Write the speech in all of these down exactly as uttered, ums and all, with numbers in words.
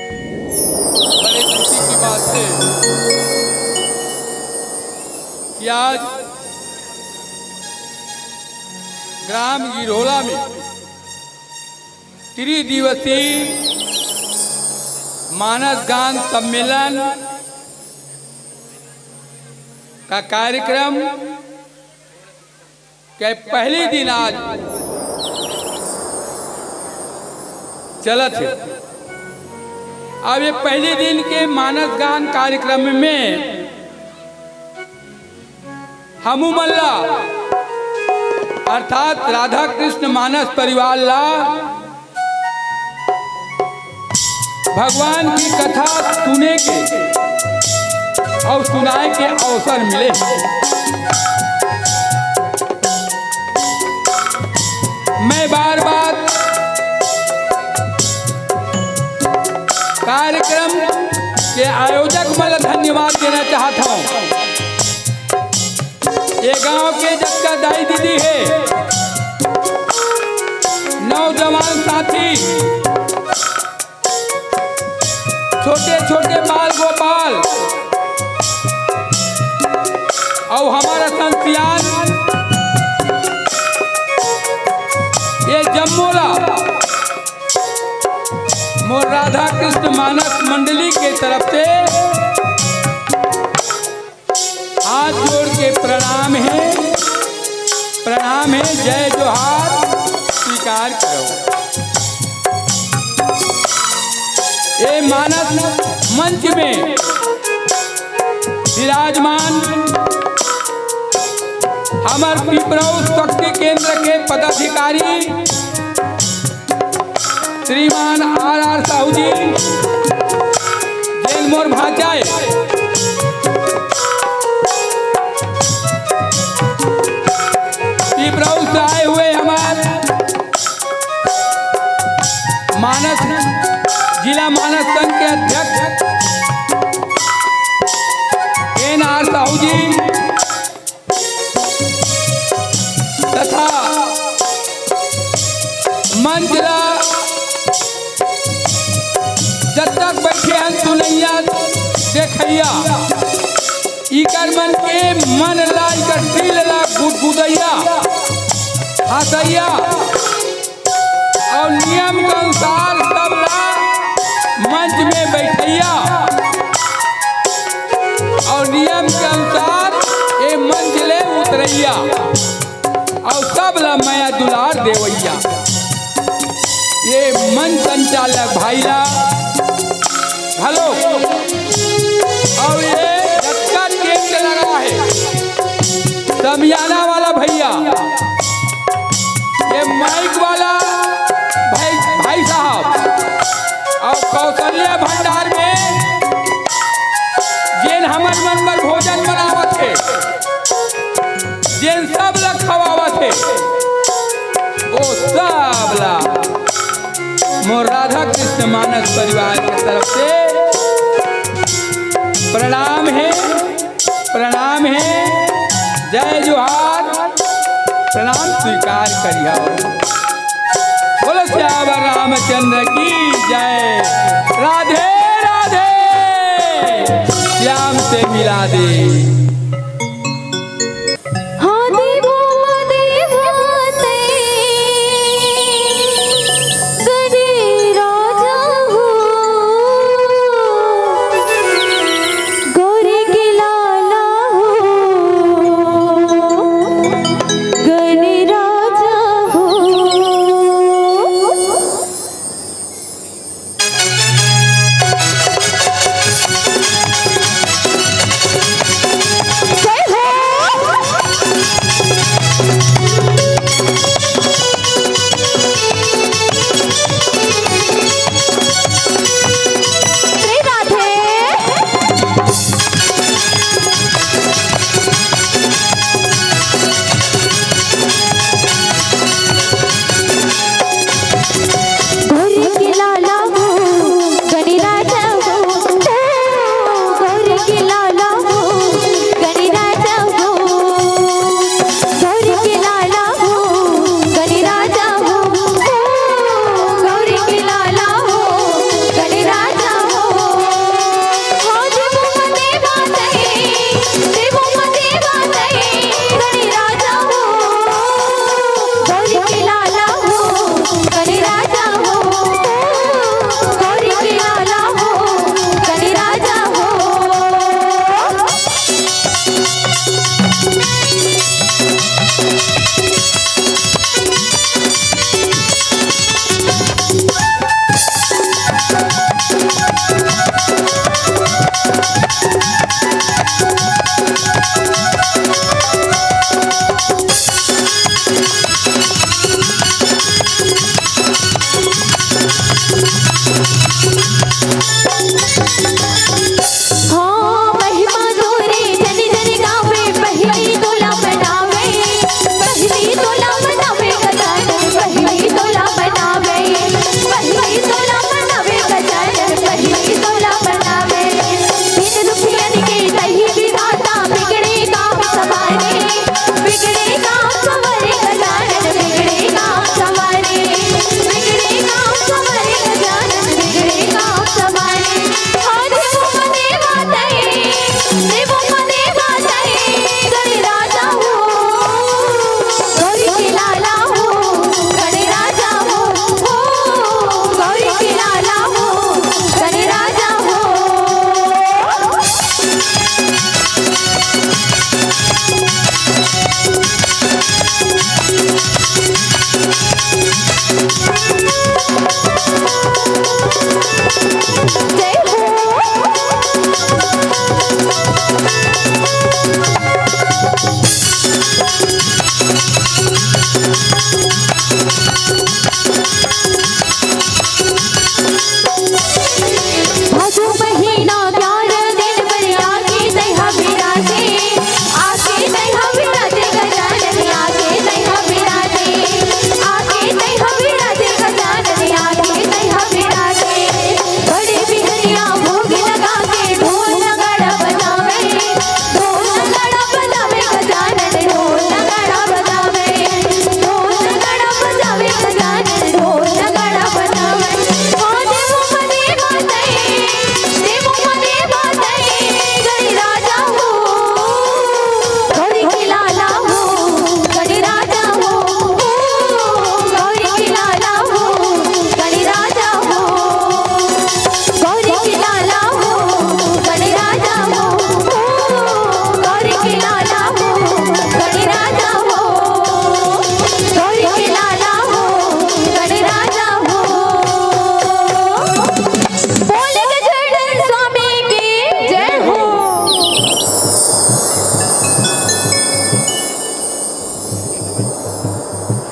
बड़े खुशी की बात है कि आज ग्राम गिरोला में त्रिदिवसीय मानस गान सम्मेलन का कार्यक्रम के पहली दिन आज चलत हे। अब ये पहली दिन के मानस गान कार्यक्रम में हमू मन ला अर्थात राधा कृष्ण मानस परिवार ला भगवान की कथा सुने के अउ सुनाए के अवसर मिले। मैं बार बार कार्यक्रम के आयोजक मन ला धन्यवाद देना चाहत हूँ। ये गांव के जतका दाई दीदी हे, नौजवान साथी, छोटे छोटे बाल गोपाल अउ हमर असन सियान, ये जम्मो ला मोर राधा कृष्ण मानस मंडली के तरफ से हाथ जोड़ के प्रणाम हे, प्रणाम हे, जय जोहार स्वीकार करो। ए मानस मंच में विराजमान हमर पिपरौर शक्ति केंद्र के पदाधिकारी श्रीमान आर आर साहू जी, जेन मोर भांचा हे, पिपरौर से आए हुए हमार मानस, जिला मानस संघ के अध्यक्ष एन आर साहू जी, तथा मंच ला देखइया, इकर मन के मन ला, इकर दिल ला गुदगुदैया, हंसैया, अउ नियम के अनुसार सबला मंच में बैठइया, अउ नियम के अनुसार ए मंच ले उतरइया, अउ सबला मया दुलार देवइया। ये मंच संचालक भाई ला घलो, अउ ये जतका टेंट लगा हे, समियाना वाला भैया, ये माइक वाला भाई, भाई साहब, अउ कौशल्या भंडार में जेन हमर मन बर भोजन बनावत हे, जेन सब ला खवावत हे, ओ सब ला मोर राधा कृष्ण मानस परिवार के तरफ से प्रणाम हे, प्रणाम हे। जय जोहार, प्रणाम स्वीकार करिहव। बोलो सियावर रामचंद्र की जय। राधे राधे। श्याम से मिला दे। हा देवो, हा देवो, तैं गणे राजा हो, गौरी के लाला हो, गणे राजा हो।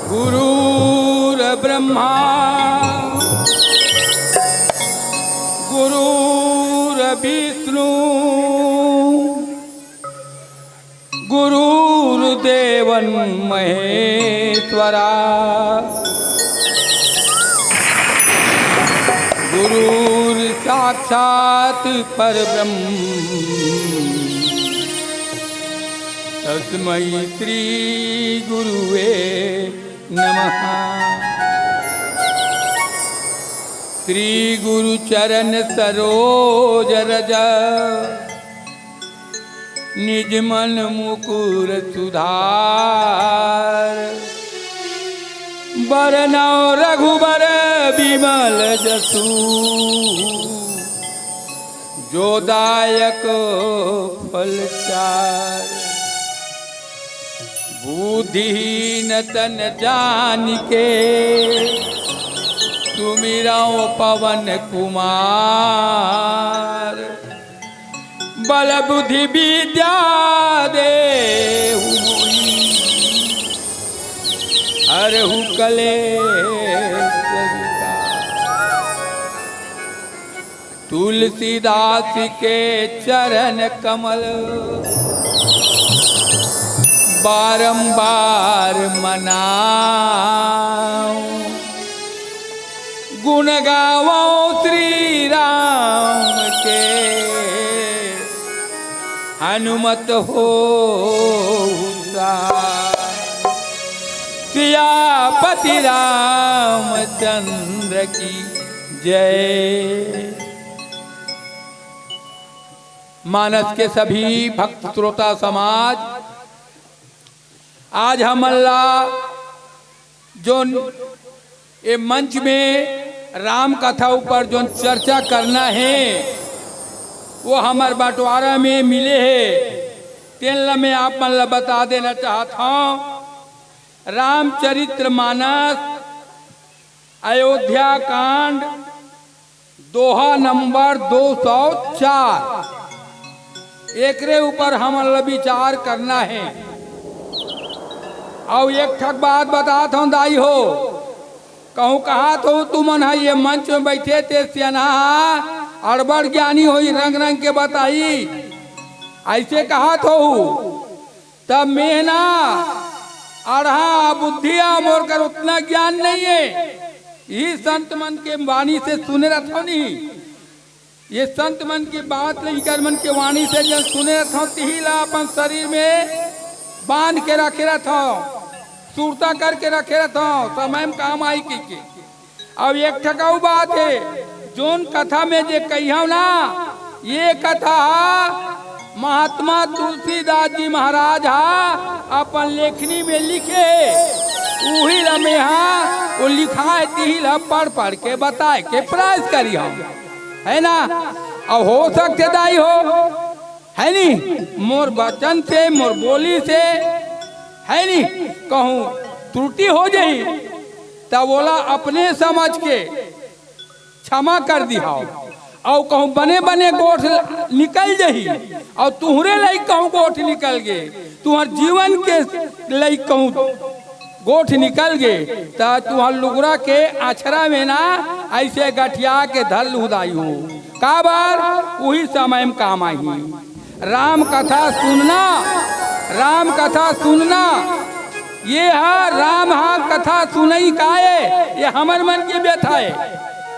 गुरुर्ब्रह्मा गुरुर्विष्णु गुरुर्देवो महेश्वरा। गुरुर्साक्षात् परब्रह्म तस्मै श्री गुरुवे नमः। श्री गुरु चरण सरोज रज निज मन मुकुर सुधार। बरनउँ रघुबर बिमल जसु जो दायक फल चार। बुद्धिहीन तन जानिके सुमिरउँ पवन कुमार। बल बुद्धि विद्या देहु मोहि हरहु कलेस विकार। तुलसीदास के चरण कमल बारंबार मनाउँ। गुण गावउँ श्री राम के हनुमत होहु सार। सियापति रामचंद्र की जय। मानस के सभी भक्त श्रोता समाज, आज हमन ला जोन ए मंच में राम कथा ऊपर जोन चर्चा करना हे, वो हमर बंटवारा में मिले हे, तेन ला मैं आप मन ला बता देना चाहत हँव। रामचरित्र मानस अयोध्या कांड दोहा नंबर दो सौ चार, एकरे ऊपर हमन ला विचार करना हे। अउ एक ठक बात बतात हँव दाई हो, कहूँ कहत होहू तुमन ह ये मंच में बइठे ते सियान हा अड़बड़ ज्ञानी होही, रंग रंग के बताही, अइसे कहत होहू। तब मैं ना अड़हा बुद्धि आ, मोर कर उतना ज्ञान नइ हे। इही संत मन के वाणी से सुने रथँव नहीं, ये संत मन के बात ल, इकर मन के वाणी से जब सुने रथँव, तिही ला अपन शरीर में बांध के रखे रथँव, सुरता करके रखे रथँव, समय में काम आही कहिके। अब एक ठक अउ बात हे, जोन कथा में जे कहिहँव ना, ये कथा महात्मा तुलसीदास जी महाराज हा अपन लेखनी में लिखे हे, उही ला मैं हा वो लिखाय तिही ला पढ़ पढ़ के बताय के प्रयास करिहँव, हे ना? अब हो सकथे दाई हो, हे नी, मोर वचन से, मोर बोली से, हे नी, कहूँ त्रुटि हो जाही, तब ओला अपने समझ के क्षमा कर दिहाव। अउ कहूँ बने बने गोठ निकल जाही, अउ तुँहरे लइक कहूँ गोठ निकल गे, तुँहर जीवन के लइक कहूँ गोठ निकल गे, त तुँहर लुगरा के अछरा में ना अइसे गठिया के धर लुहू दाई हो। काबर? उही समय में काम आही। राम कथा सुनना, राम कथा सुनना, ये हा राम हा कथा सुनई का ए, ये हमर मन के व्यथा ए।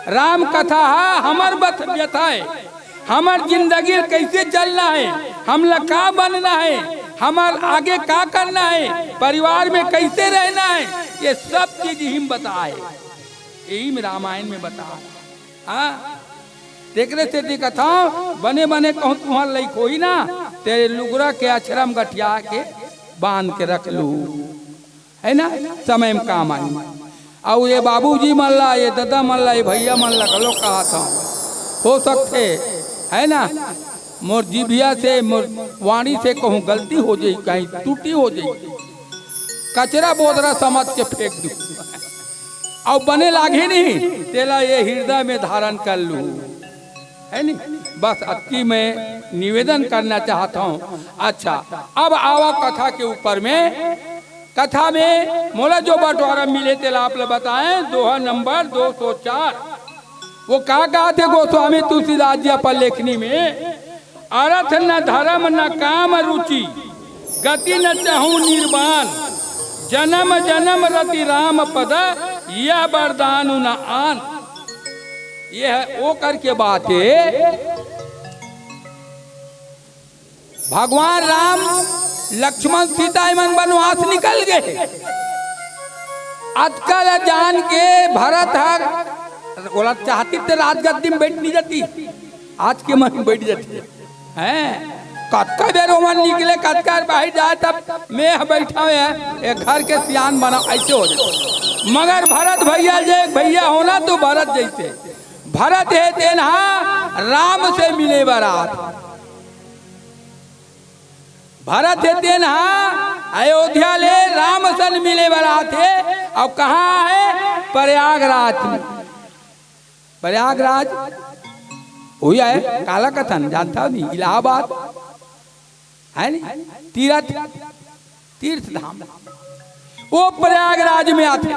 राम कथा हा हमर बत-, व्यथा ए। हमर जिंदगी कइसे चलना हे, हमला का बनना हे, हमर आगे का करना हे, परिवार में कइसे रहना हे, ये सब चीज इही में बताय हे, इही में रामायण में बताय हे। हाँ, तेकरे सेती कथँव, बने बने कहूँ तुँहर लइक होही ना, ते लुगरा के अछरा में गठिया के बांध के रख लू। हे ना, समय में काम आही। अउ ये बाबूजी मन ला, ये ददा मन ला, ये भइया मन ला घलो कहत हँव, हो सकथे, हे ना, मोर जिभिया से, मोर वाणी से कहूँ गलती हो जाही, कहीं त्रुटि हो जाही, कचरा बोदरा समझ के फेंक दू, अउ बने लागही नहीं, तेला ये हृदय में धारण कर लू, हे नी? बस अतकी मैं निवेदन करना चाहत हँव। अच्छा, अब आवा कथा के ऊपर में, कथा में मोला जो बंटवारा मिले तेला आप ल बताएं, दोहा नंबर दो सौ चार। वो का कहत हे गोस्वामी तुलसीदास जी अपन लेखनी में, "अरथ न धरम न काम रुचि, गति न चाहूं निर्वाण, जनम जनम रति राम पद, यह वरदान न आन।" ये ह ओ करके बात हे, भगवान राम, लक्ष्मण, सीता, एमन बनवास निकल गे। अतका ल जान के भरत ह, ओला चाहती त राजगद्दी में बैठ नहीं जाती, आज के मन में बैठ जाती हैं। कतका बेर ओमन निकले, कतका बेर बाहिर जाए, तब मैं ह बैठा हुए हैं, ये घर के सियान बना, ऐसे हो जाए। मगर भरत भैया, जे भैया होना तो भरत जैसे, भरत हे तेन हा राम से मिले बर आत। भरत हे तेन हा अयोध्या ले राम सन मिले बर आत हे। अउ कहाँ हे? प्रयागराज में। प्रयागराज वही हे, काला कथन जानता हो नहीं, इलाहाबाद हे नहीं, तीरथ, तीर्थ धाम, वो प्रयागराज में आथे।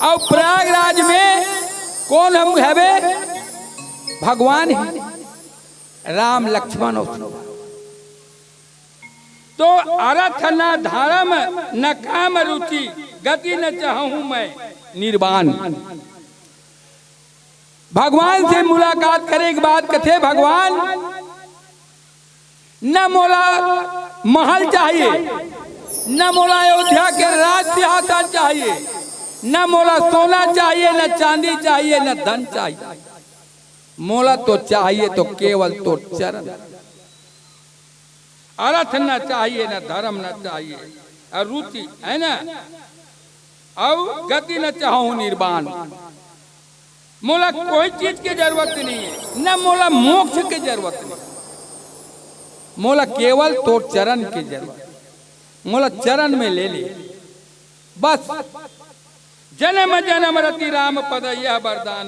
अउ प्रयागराज में कोन हम हवे? भगवान हे, राम, लक्ष्मण अउ सीता। तो अरथ न धरम न काम रुचि, गति न चाहूं मैं निर्वाण। भगवान से मुलाकात करे के बाद कथे, "भगवान, न मोला महल चाहिए, न मोला अयोध्या के राज सिंहासन चाहिए, न मोला सोना चाहिए, न चांदी चाहिए, न धन चाहिए, मोला तो चाहिए तो केवल तोर चरण।" अरथ न चाहिए, न धरम न चाहिए, अउ रुचि, हे ना, अउ गति न चाहूं निर्वाण। मोला कोई चीज के जरूरत नहीं हे, न मोला मोक्ष के जरूरत नहीं, मोला केवल तोर चरण के जरूरत, मोला चरण में ले ले बस। "जनम जनम रति राम पद, यह वरदान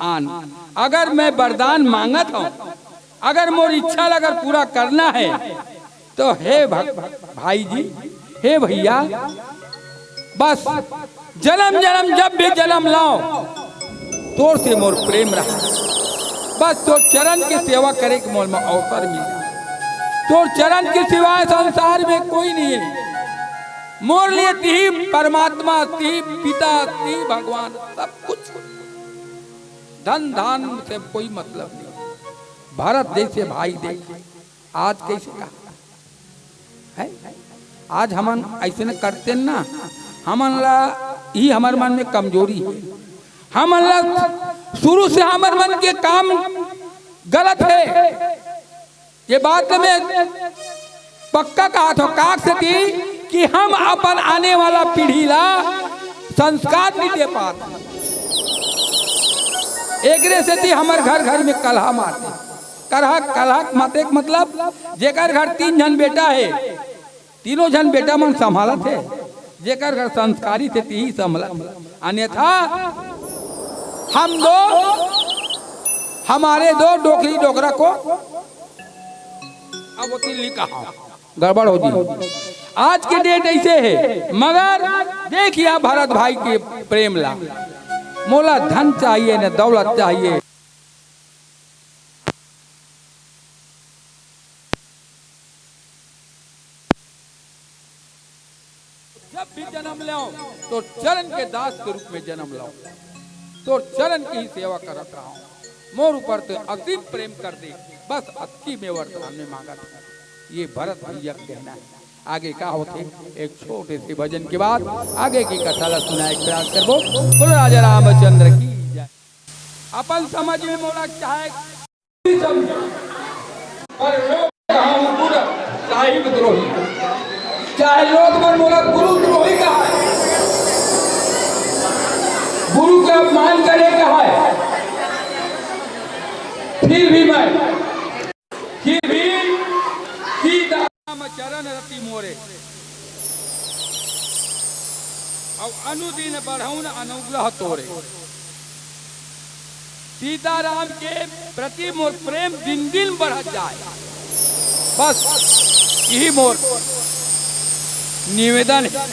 आन।" अगर मैं वरदान मांगत हूं, अगर मोर इच्छा ला अगर पूरा करना हे, तो हे भ-, भाई जी, हे भैया, बस जनम जनम जब भी जनम लव, तोर से मोर प्रेम रहा, बस तोर चरण के सेवा करे के मोर में अवसर मिले। तोर चरण के सिवाय संसार में कोई नहीं हे। मोर लिए तिही परमात्मा, तिही पिता, तिही भगवान, सब कुछ। धन धान से कोई मतलब नहीं। भरत जैसे भाई देख, आज कैसे कहा हे? आज हमन ऐसे न करते ना, हमन ला ही हमर मन में कमजोरी हे। हमन ला शुरू से हमर मन के काम गलत हे। ये बात मैं पक्का कहत हंव, काक सेती कि हम अपन आने वाला पीढ़ी ला संस्कार नहीं दे पात। एकरे सेती हमर घर घर में कलहा माते। कलहा, कलहा माते के मतलब, जेकर घर तीन झन बेटा हे, तीनों झन बेटा मन संभालत हे, जेकर घर संस्कारी थे, तिही संभालत हे। अन्यथा हम दो, हमारे दो डोकरी डोकरा को, अब वो तिल्ली कहा, गड़बड़ हो जी। आज के डेट ऐसे हे, मगर देखिए भरत भाई के प्रेम ला, मोला धन चाहिए न दौलत चाहिए। जब भी जन्म लेव, तोर चरण के दास के रूप में जन्म लेव, तोर चरण की ही सेवा करत रहव। मोर ऊपर तो असीम प्रेम कर दे, बस अतकी में वरदान में मांगत हंव। ये भरत भैया के कहना हे। आगे का होथे, एक छोटे से भजन के बाद आगे की कथा ला सुनाए के प्रयास करबो। बोलो राजा रामचंद्र की जय। अपन समझ में मोला चाहे पर लोग कहा हूँ गुरु साहिब द्रोही, चाहे लोग मन मोला गुरु द्रोही कहा हे, गुरु के अपमान करे कहा हे, फिर भी मैं, फिर भी सीता राम चरण रति मोरे, अउ अनुदिन बढ़उन अनुग्रह तोरे। सीताराम के प्रति मोर प्रेम दिन दिन बढ़त जाए, बस यही मोर निवेदन हे,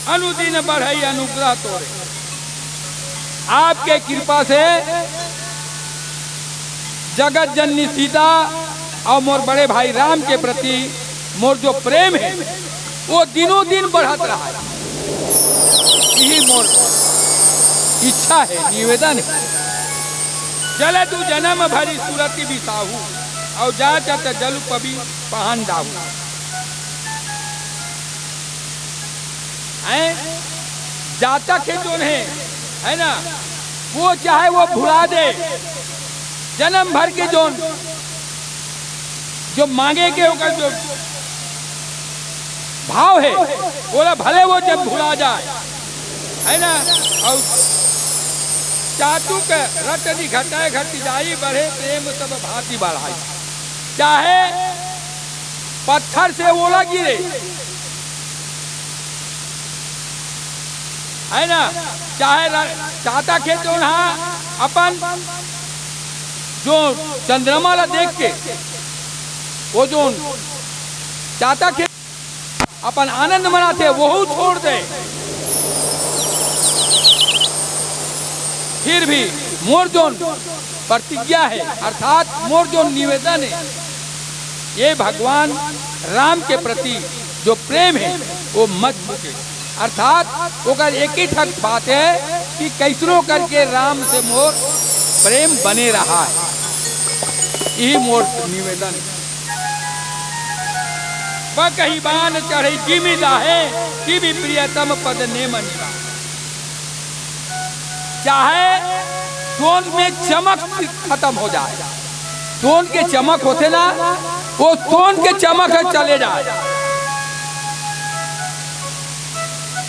अनुदिन बढ़ई अनुग्रह तोरे। आपके कृपा से जगत जननी सीता अउ मोर बड़े भाई राम के प्रति मोर जो प्रेम हे, वो दिनों दिन बढ़त रहय। यही मोर इच्छा हे, निवेदन हे। जलदु जनम भरि सुरति बिसाहू, अउ जाचत जलु पबि पहन जाहू। हैं? जातक हे जोन हे, है ना, वो चाहे वो भुला दे, जनम भर के जोन, जो मांगे के ओकर जो भाव हे, ओला भले वो जब भुला जाय, है ना, अउ चातुक रटनी घटाय घटि जाई, बढ़े प्रेम सब भांति बढ़ाई। चाहे पत्थर से ओला गिरे, है ना, चाहे रा-, चातक हे जोन हा अपन जो चंद्रमा ला देख के, वो जोन चातक हे अपन आनंद मनाथे, वहू छोड़ दे। फिर भी मोर जोन प्रतिज्ञा हे, अर्थात मोर जोन निवेदन हे, ये भगवान राम के प्रति जो प्रेम हे, वो मत चूके। अर्थात ओकर एक ही ठक बात हे कि कैसनो करके राम से मोर प्रेम बने रहय। यही मोर निवेदन हे। बकही बान चढ़ई जिमि जाहे, तिमि प्रियतम पद नेम निभाहे। चाहे सोन में चमक खत्म हो जाय, सोन के चमक होथे ना, वो सोन के चमक ह चले जाय,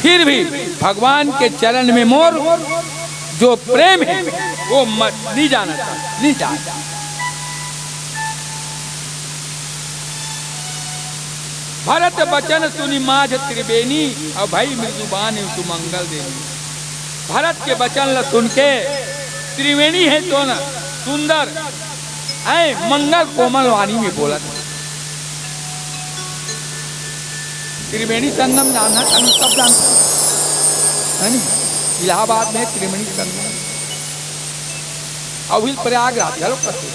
फिर भी भगवान के चरण में मोर जो प्रेम हे, वो मत, नहीं जाना चाहिए, नहीं जाना। भरत बचन सुनि माझ त्रिबेनी, अउ भई मृदु बानि सुमंगल देनी। भरत के बचन ल सुन के त्रिवेणी हे जोन सुंदर, ऐ मंगल कोमल वाणी में बोलत। त्रिवेणी संगम जानना, हम सब जानते हैं, है नी? इलाहाबाद में त्रिवेणी संगम, अउ प्रयागराज घलो करथे।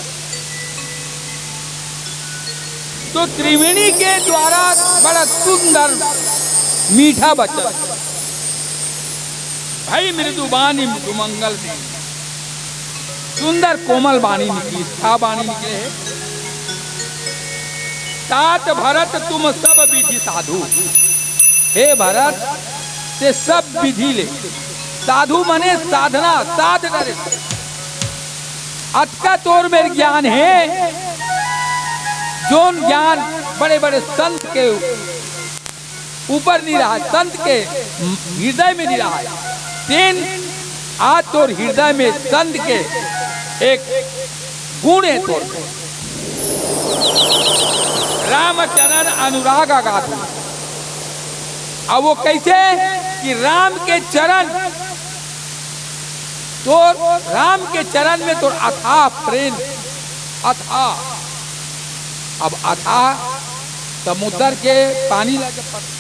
तो त्रिवेणी के द्वारा बड़ा सुंदर मीठा बचन, भई मृदु बानी सुमंगल देनी। सुंदर कोमल बानी निकली, का बानी निकले हे? तात भरत तुम सब विधि साधु। हे भरत, ते सब विधि ले, साधु मने साधना, साध करे। अतका तोर मेर ज्ञान हे, जोन ज्ञान बड़े-बड़े संत के ऊपर नहीं रहा, संत के हृदय में नहीं रहा। तेन आज तोर हृदय में संत के एक गुण हे तोर में। रामचरण अनुराग अगाधु। अब वो कैसे कि राम के चरण, तोर राम के चरण में तोर अथाह प्रेम, अथाह। अब अथाह समुद्र के पानी ला जब पढ़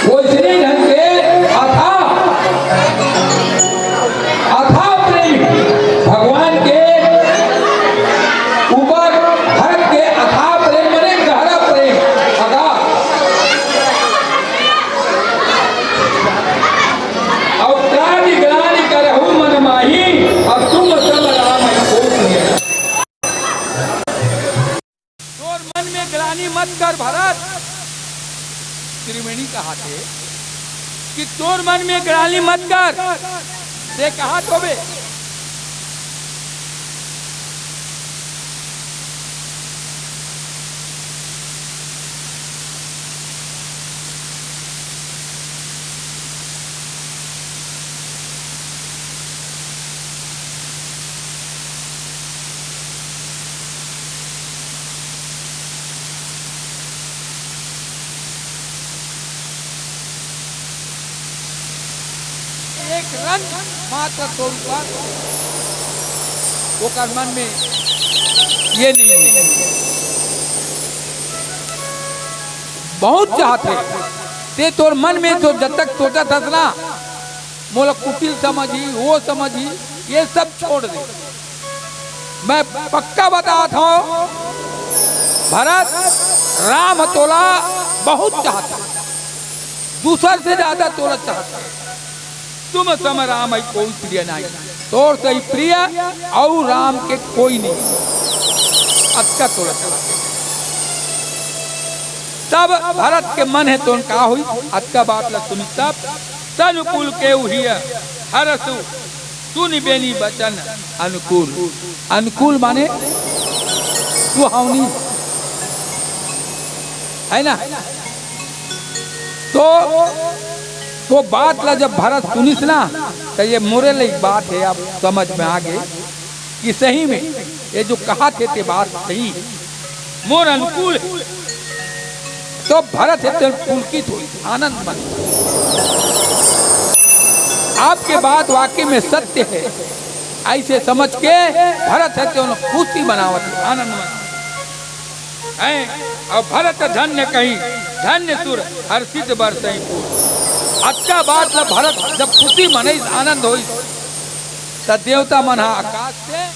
वैसने ढंग के अथाह, अथाह प्रेम, भगवान के ऊपर भरत के अथाह प्रेम, माने गहरा प्रेम, अथाह। अउ त्राहि ग्लानि करहु मन माही, अब तुम सब राम अयोध्या। तोर मन में ग्लानि मत कर भरत, त्रिवेणी कहाथे कि तोर मन में ग्लानि मत कर, ते कहात होबे। एक रंज मात्र तोर ऊपर ओकर मन में ये नहीं है। बहुत चाहत हे ते तोर मन में जो जब तक सोचत हस ना, मोला कुटिल समझही, वो समझही, ये सब छोड़ दे। मैं पक्का बतात हंव, भरत, राम तोला बहुत चाहत हे, दूसर से ज्यादा तोला चाहत हे। तुम सम राम ही कोई प्रिय नहीं, तोर सही प्रिय अउ राम के कोई नहीं, अतका तोला चाहत हे। तब भरत के मन हे तोन का होई, अतका बात ला सुनी तब तनु कुल के उहिय हरसु सुनि बेनी बचन अनुकूल। अनुकूल माने सुहावनी, है ना? तो वो बात ला जब भरत सुनिस ना, तो ये मोरे ले एक बात है, आप समझ में आ गए कि सही में ये जो कहा थे ते बात सही, मोर अनुकूल है। तो भरत हे ते पुलकित होई, आनंद मन। आपके बात वाकई में सत्य है, ऐसे समझ के भरत हे ते उन्हें खुशी मनावत हे, आनंद मन। हैं? और भरत धन्य कही, धन्य सुर हर्षित बरसई फूल। अतका बात ला भरत जब खुशी मनई, आनंद होई, त देवता मन हा आकाश से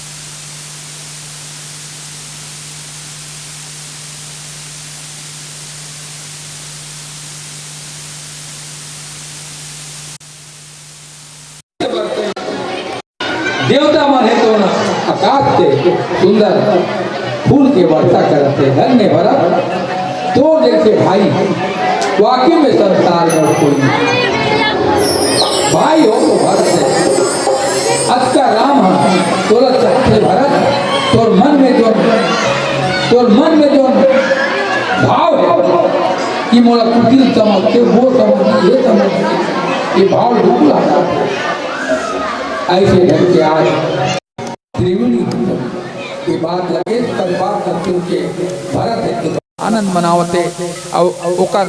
देवता मन हे तो ना आकाश से सुंदर फूल के वर्षा करत हे। धन्य भरत, तोर जैसे भाई वाकई में संसार में कोई नहीं। भाई हो तो भरत हे। अतका राम हा तोला चाहत हे भरत, तोर मन में जो, तोर मन में जो भाव हे कि मोला कुटिल समझ के, वो समझ के, ये समझ के, ये भाव बिल्कुल आ जात हे। ऐसे ढंग के आज त्रिवेणी के बात लगे, तब बात ला सुन के भरत हे तो आनंद मनावत हे, अउ ओकर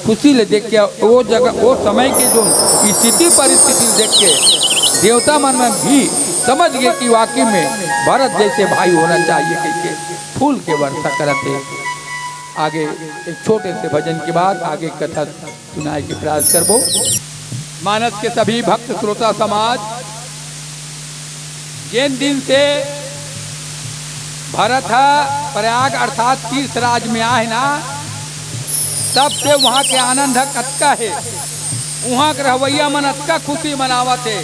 खुशी ले देख के, वो जगह, वो समय के जो स्थिति परिस्थिति देख के देवता मन में भी समझ गए कि वाकई में भरत जैसे भाई होना चाहिए, कह के फूल के वर्षा करत हे। आगे एक छोटे से भजन के बाद आगे कथा सुनाए के प्रयास करबो। मानस के सभी भक्त श्रोता समाज, जेन दिन से भरत ह प्रयाग अर्थात तीर्थ राज में आहे ना, तब से वहाँ के आनंद ह कतका हे, वहाँ के रहवैया मन अतका खुशी मनावत हे,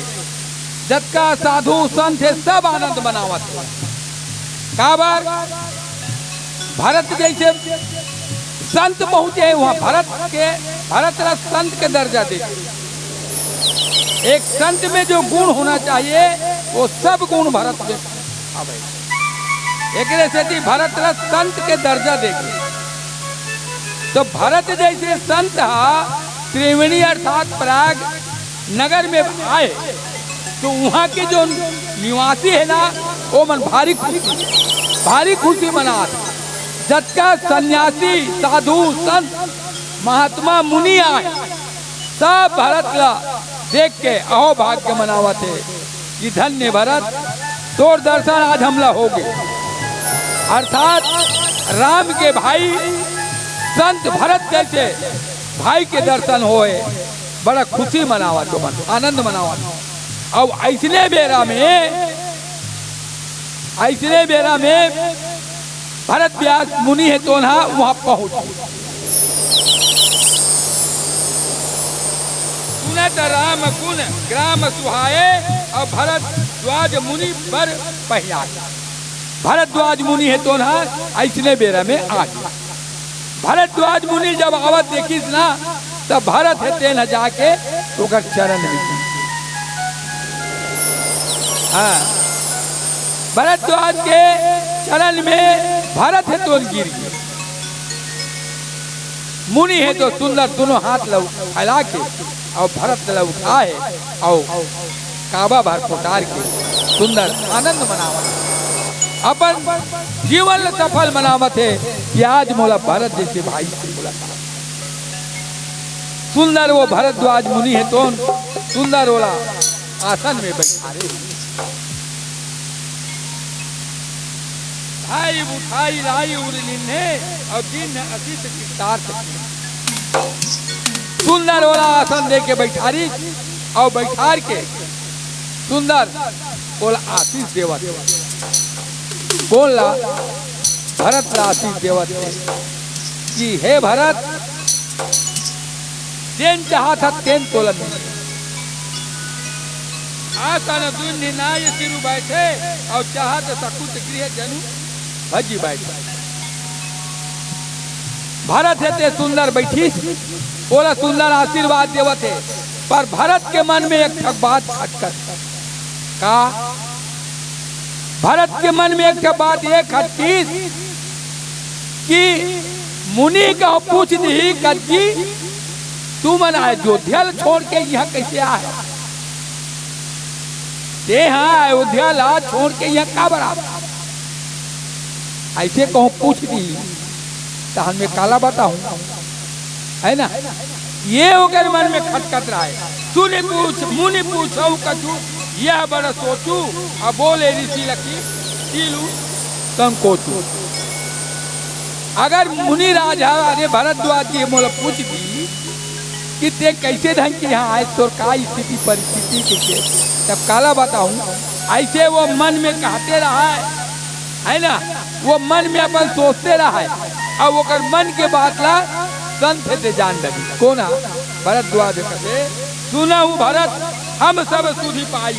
जतका साधु संत हे सब आनंद मनावत हे। काबर? भरत जैसे संत पहुंचे वहां, भरत के, भरत ला संत के दर्जा दे। एक संत में जो गुण होना चाहिए, वो सब गुण भरत में हवे। एकरे सेती भरत ला संत के दर्जा दे। तो भरत जैसे संत हा त्रिवेणी अर्थात प्रयाग नगर में आए, तो वहाँ के जो निवासी है ना, वो मन भारी खुशी, भारी खुशी मनात। जतका सन्यासी, साधु, संत, महात्मा, मुनि आए, सब भरत ला देख के अहोभाग्य मनावत हे कि धन्य भरत, तोर दर्शन आज हमला हो गए। अर्थात राम के भाई संत भरत जैसे भाई के दर्शन होए, बड़ा खुशी मनावत हे मन, आनंद मनावत हे। अउ अइसने बेरा में, अइसने बेरा में भरत व्यास मुनि हे तोन हा वहां पहुंच। सुनत राम गुण ग्राम सुहाए, अउ भरद्वाज मुनि बर पहिराए। भरद्वाज मुनि हे तोन हा अइसने बेरा में आ गे। भरद्वाज मुनि जब आवत देखिस ना, तब भरत हे तेन ह जाके ओकर चरण में गिर। हाँ, भरद्वाज के चरण में भरत हे तोन गिर गे। मुनि हे तो सुंदर दोनों हाथ ल फैला के अउ भरत ल उठाए अउ काबा भर कोटार के सुंदर आनंद मनावत हे, अपन जीवन ल सफल मनावत हे कि आज मोला भरत जैसे भाई से मुलाकात। सुंदर वो भरद्वाज मुनि हे तोन सुंदर ओला आसन में बैठारे। धाई उठाई लाई उर लीन्हे, अउ दीन्ह असित कृतार्थ कीन्हे। सुंदर ओला आसन दे के बैठारिस, अउ बैठार के सुंदर ओला आशीष देवत हे। कोन ला? भरत ला आशीष देवत हे कि हे भरत, जेन चाहत हस तेन तोला मिलही। आसन दुन्हि नाय सिरु बैठे, अउ चाहत सकुच गृह जनु भजि बैठे। भरत हे ते सुंदर बैठिस, ओला सुंदर आशीर्वाद देवत हे, पर भरत के मन में एक ठक बात खटकत हे। का? भरत के मन में एक ठक बात ये खटकिस कि मुनि कहूं पूछ दिही, कज्जी, तुमन अयोध्या ल छोड़ के इहां कइसे आए? तेहा अयोध्या ल छोड़ के इहां काबर आए? अइसे कहूं पूछ दिही, तहन मैं काला बताहूं, है ना? ये ओकर मन में खटकत रहय। सुनि पूछ, मुनि पूछहु कछु, यह बड़ सोचु, अउ बोले ऋषि लखि, तिलु संकोचु। अगर मुनि राजा, अरे भरद्वाज जी मोला पूछ दिही कि तें कइसे ढंग के इहां आए, तोर का स्थिति परिस्थिति कइसे, तब काला बताहूं। अइसे वो मन में कहते रहय, है ना, वो मन में अपन सोचते रहय, अउ ओकर मन के बात ला संत हे ते जान डरिस। कोन हा? भरद्वाज कथे, सुनहु भरत हम सब सुधि पाई,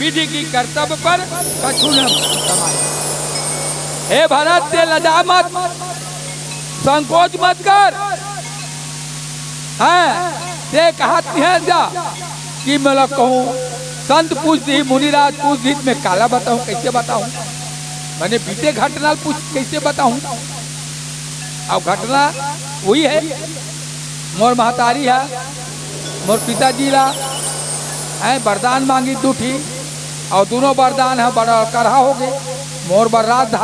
विधि की कर्तव्य पर कछु न समाई। हे भरत, तें लजा मत, संकोच मत कर। हैं, तें कहत हस जा कि मोला कहूं संत पूछ दिही, मुनिराज पूछ दिही, त मैं काला बताहूं, कइसे बताहूं? माने बीते घटना ल पूछ कइसे बताहूं? अउ घटना वही हे, मोर महतारी ह मोर पिताजी ला, हैं, वरदान मांगिस दू ठी, अउ दूनों वरदान ह बड़ा करहा होगे। मोर बर राज,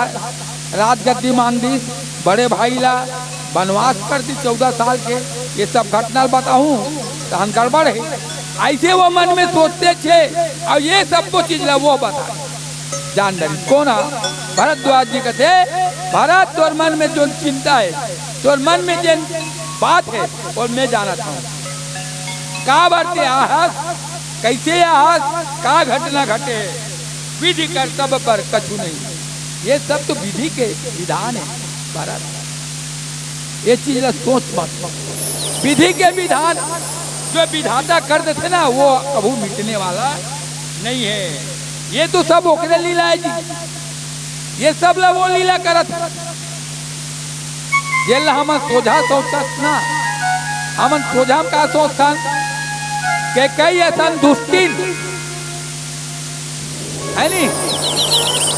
राजगद्दी मांग दिस, बड़े भाई ला बनवास कर दिस चौदह साल के। ये सब घटना ल बताहूं तहन गड़बड़ हे। अइसे वो मन में सोचतेच हे, अउ ये सबो चीज ला वो बताय। जान डरिस। कोन हा? भरद्वाज जी कथे, भरत, तोर मन में जोन चिंता हे, तोर मन में जेन बात हे, वो मैं जानत हंव। काबर तें आहस, कइसे आहस, का घटना घटे हे, विधि कर्तव्य पर कछु नहीं। ये सब तो विधि के विधान हे भरत। ये चीज ला सोच मत। विधि के विधान जो विधाता कर देथे ना, वो कभू मिटने वाला नहीं हे। ये तो सब ओकरे लीला हे जी, ये सब ला वो लीला करत हे। जेला हमन सोझा सोचथन ना, हमन सोझा म का सोचथन? केकई असन दुष्टिन, है नी?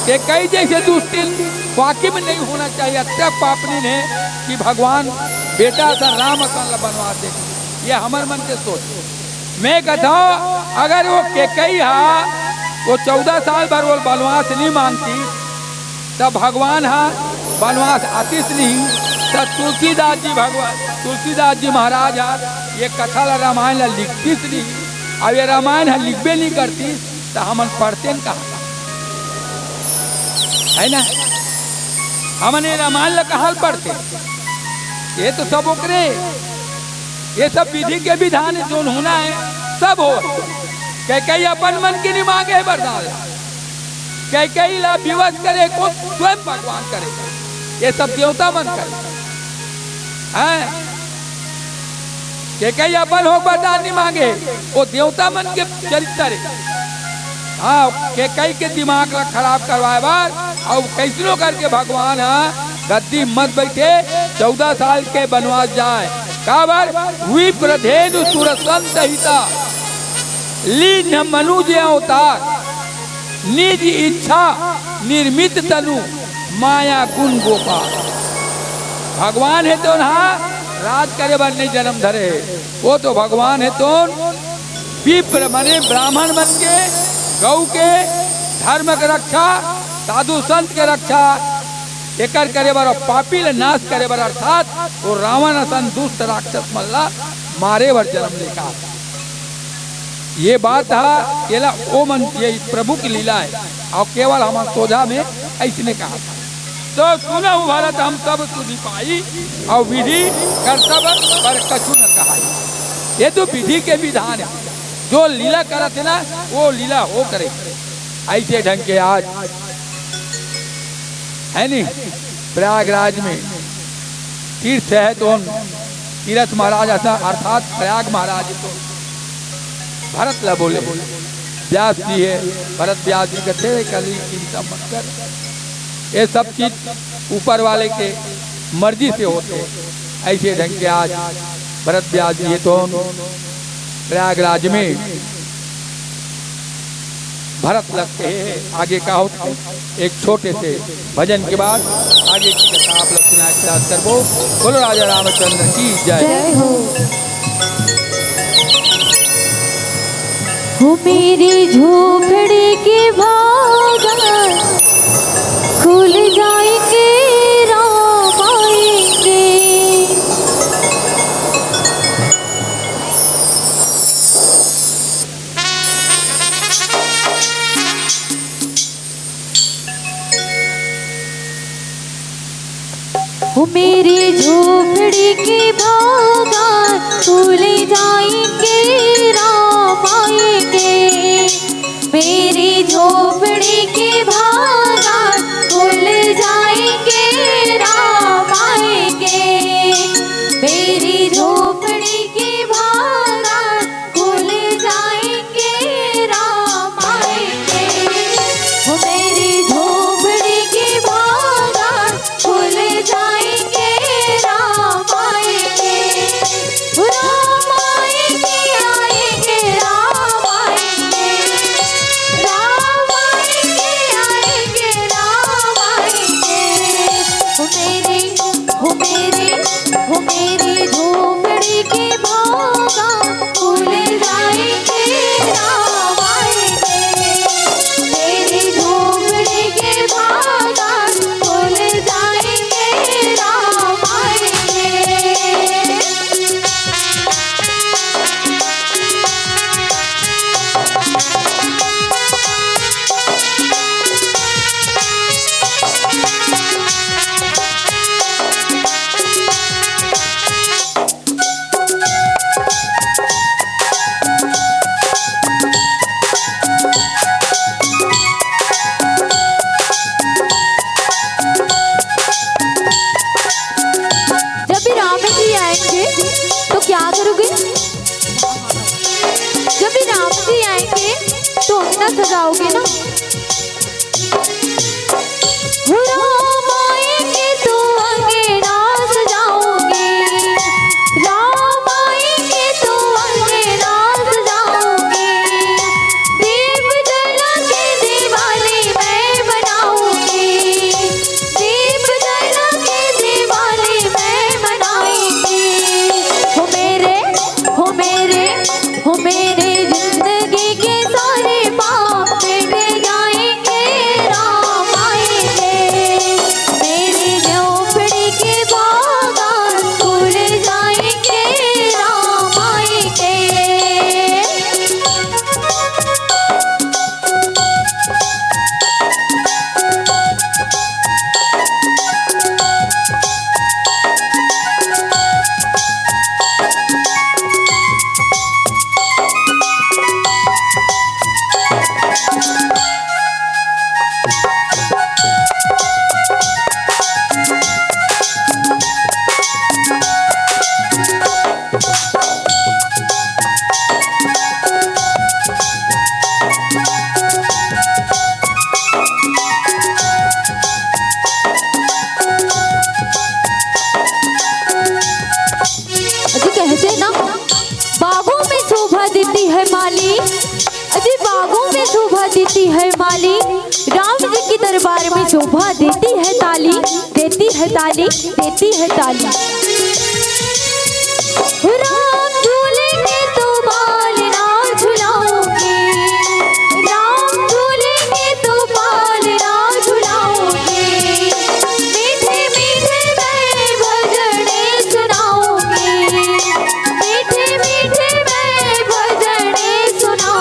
केकई जइसे दुष्टिन वाकई में नहीं होना चाहिए। अतेक पापनिन हे कि भगवान बेटा असन, राम असन ला बनवास दे। ये हमर मन के सोच। मैं कहत हंव, अगर वो केकई हा वो चौदह साल बर वो बनवास नहीं मांगतिस, त भगवान ह बनवास आतिस नहीं, त तुलसीदास जी, भगवान तुलसीदास जी महाराज ह ये कथा ला, रामायण ला लिखतिस नहीं। अब ये रामायण ह लिखबे नहीं करतिस, त हमन पढ़तेन कहां? है ना? हमन ये रामायण ला कहां पढ़तेन? ये तो सब ओकरे, ये सब विधि के विधान हे, जोन होना हे, सब हो। केकई अपन मन के नहीं मांगे हे वरदान ला। केकई ला विवश करे कोन? स्वयं भगवान करे। ये सब देवता मन करे। हैं? केकई अपन हो वरदान नहीं मांगे, वो देवता मन के चरित्र हे। हां, केकई के दिमाग ला खराब करवाय बर, अउ कइसनो करके भगवान ह गद्दी मत बइठे, चौदह साल के बनवास जाय। काबर? विप्र धेनु सुर संत हिता, लीन मनुज अवतार, निज इच्छा निर्मित तनु, माया गुण गोपाल। भगवान हे तेन ह राज करे बर नहीं जनम धरे हे। वो तो भगवान हे तेन विप्र, माने ब्राह्मण मन के, गऊ के, धर्म के रक्षा, साधु संत के रक्षा, एकर करे बर, पापी ले नाश करे बर, अर्थात वो रावण असन दुष्ट राक्षस मन ला मारे बर जनम लेके आय। ये बात ह, एला ओ मन, ये प्रभु की लीला हे, अउ केवल हमर सोझा में अइसने कहा। तो सुनहु भरत हम सब सुनि पाई, अउ विधि करतब पर कछु न कहाई। ये तो विधि के विधान हे, जो लीला करत हे ना, वो लीला हो करे। अइसे ढंग के आज हे नी, प्रयागराज में तीर्थ हे तो तीरथ महाराज असा-, अर्थात प्रयाग महाराज तो भरत ला बोले, व्यास जी हे, भरत व्यास जी कथे, "कली चिंता मत कर, ये सब चीज ऊपर वाले के मर्जी से होथे।" अइसे ढंग के आज भरत व्यास जी हे तो प्रयागराज में भरत लगथे। आगे का होथे, एक छोटे से भजन के बाद आगे की कथा आप लोग सुनाए के प्रयास करबो। बोलो राजा रामचंद्र की जय। जय हो। हो मेरी झोपड़ी के भागा, खुल जाएंगे राम आएंगे। ओ मेरी झोपड़ी के भागा, खुल जाएंगे राम आएंगे। मेरी झोपड़ी के भागा, खुल जाएंगे राम आएंगे। मेरी झोपड़ी के भागा, खुल जाएंगे राम आएंगे। ओ मेरी झोपड़ी के भागा, खुल जाएंगे राम आएंगे। ओ राम आएंगे, आएंगे राम आएंगे। राम आएंगे, आएंगे राम आएंगे। ओ मेरी, ओ मेरी, ओ मेरी झोपड़ी के भागा, खुल जाएंगे राम आएंगे। मेरी झोपड़ी के भागा, खुल जाएंगे राम आएंगे। जब भी राम जी आएंगे तो क्या करोगे? जब भी राम जी आएंगे तो अंगना सजाओगे ना? राम आएंगे तो अंगना सजाओगे, राम आएंगे तो अंगना सजाओगे। दीप जला के दिवाली मैं मनाऊंगी, दीप जला के दिवाली मैं मनाऊंगी। हो मेरे, हो मेरे, हो मेरे जिंदगी के सारे पाप मिट जाएंगे, राम आएंगे। मेरी झोपड़ी के बागान खुल जाएंगे, राम आएंगे। अजी कहते ना, बागों में शोभा देती है माली, अजी बागों में शोभा देती है माली, राम जी के दरबार में शोभा देती है ताली, देती है ताली, देती है ताली। राम झूलेंगे तो बाल ना झुलाओगे, राम झूलेंगे तो बाल ना झुलाओगे। मीठे मीठे मैं भजने सुनाऊंगी, मीठे मीठे मैं भजने सुनाऊंगी।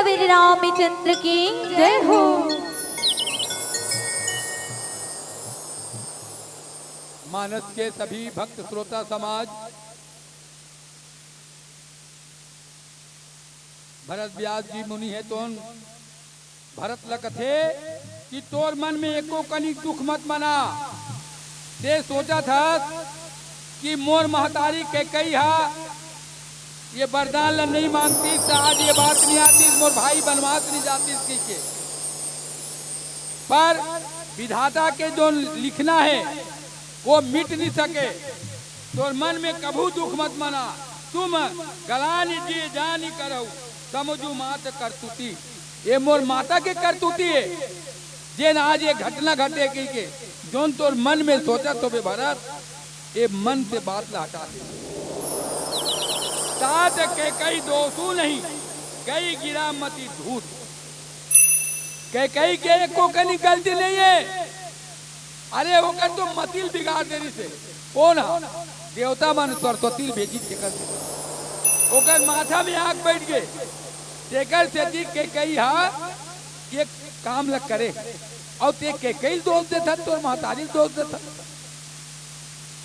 मेरे रामचंद्र की जय हो। मानस के सभी भक्त श्रोता समाज, भरत व्यास जी मुनि हे तोन भरत ल कथे कि तोर मन में एको कनिक दुख मत मना। ते सोचत हस कि मोर महतारी कैकई हा ये वरदान ल नइ मांगतिस त आज ये बात नइ आतिस, मोर भाई बनवास नइ जातिस कहिके। पर विधाता के जो लिखना हे वो मिट नइ सके। तोर मन में कभू दुख मत मना। तुम गलानि जिय जानि करहु, समझु मात करतूती। ये मोर माता के करतूती हे, जेन आज ये घटना घटे कहिके। जोन तोर मन में सोचत होबे भरत, ये मन से बात ला हटा दे। तात कैकई दोसु नहीं, गई गिरा मति धूर। कैकई के एको कनी गलती नइ हे। अरे ओकर तो मति ल बिगाड़ दे रिहिसे। कोन हा? देवता मन सरस्वती ल भेजिस तेकर सेती। ओकर माथा में आग बइठ गे। तेकर सेती कैकई हा ये काम ल करे। अउ ते कैकई ल दोस देथस, तोर महतारी ल दोस देथस।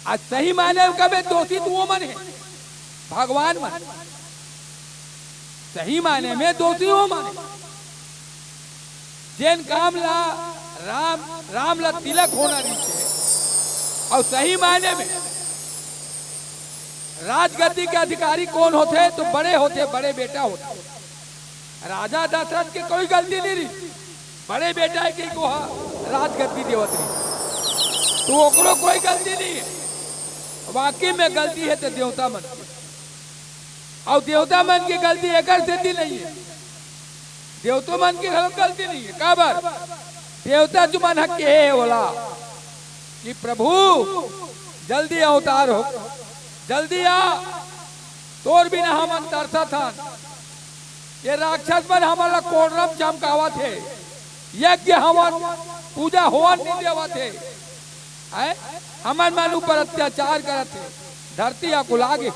आज सही मायने में कबे दोषी तो वो मन हे, भगवान मन। सही मायने में दोषी वो मन हे। जेन काम ला राम, राम ला तिलक होना रिहिसे, अउ सही मायने में राजगद्दी के अधिकारी कोन होथे? तो बड़े होथे, बड़े बेटा होथे। राजा दशरथ के कोई गलती नइ रिहिस, बड़े बेटा हे कहिके ओहा राजगद्दी देवत रिहिस, तो ओकरो कोई गलती नइ हे। वाकई में गलती हे तो देवता मन के, अउ देवता मन के गलती एकर सेती नइ हे, देवतो मन के घलो गलती नइ हे। काबर? देवता जो मन ह केहे हे ओला कि प्रभु जल्दी अवतार हो, जल्दी आ, तोर बिना हमन तरसत हन। ये राक्षस मन हमन ला कोड़रम चमकावत हे, यज्ञ हवन पूजा होवन नइ देवत हे, हैं? हमन मन ऊपर अत्याचार करत हे, धरती अकुला गे।